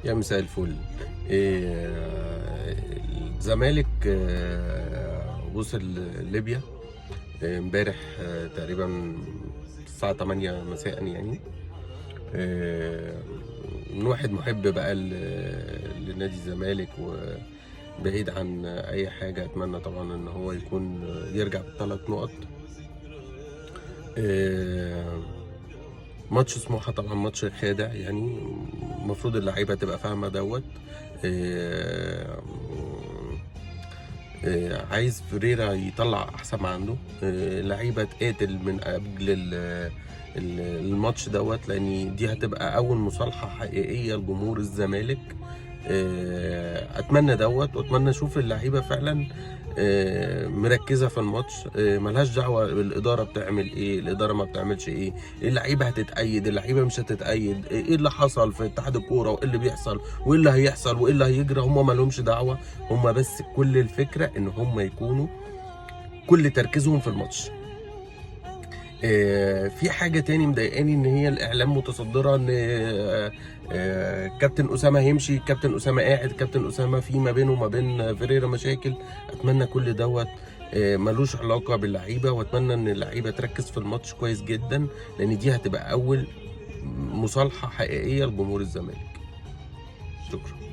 يا مساء الفل. إيه، الزمالك وصل ليبيا امبارح تقريبا الساعة 8 مساء يعني. من واحد محب بقى لنادي الزمالك وبعيد عن اي حاجة، اتمنى طبعا ان هو يكون يرجع بالثلاث نقط. ماتش سموحة طبعا ماتش خادع يعني، المفروض اللعيبة تبقى فاهمة دوت. آه، عايز فريرا يطلع احسن ما عنده، لعيبة تقاتل من قبل الماتش دوت، لان دي هتبقى اول مصالحه حقيقية لجمهور الزمالك. اتمنى دوت، واتمنى اشوف اللعيبة فعلا مركزه في الماتش، ملهاش دعوه بالادارة بتعمل ايه، الادارة ما بتعملش ايه، اللعيبة هتتأيد، اللعيبة مش هتتأيد، ايه اللي حصل في اتحاد الكورة، وايه اللي بيحصل، وايه اللي هيحصل، وايه اللي هيجرى، هم مالهمش دعوه. هم بس كل الفكرة ان هم يكونوا كل تركيزهم في الماتش. في حاجة تاني مضايقاني، ان هي الاعلام متصدره ان كابتن اسامة هيمشي، كابتن اسامة قاعد، كابتن اسامة في ما بينه وما بين فيريرا مشاكل. اتمنى كل دوت ملوش علاقة باللعيبه، واتمنى ان اللعيبة تركز في الماتش كويس جدا، لان دي هتبقى اول مصالحه حقيقية لجمهور الزمالك. شكرا.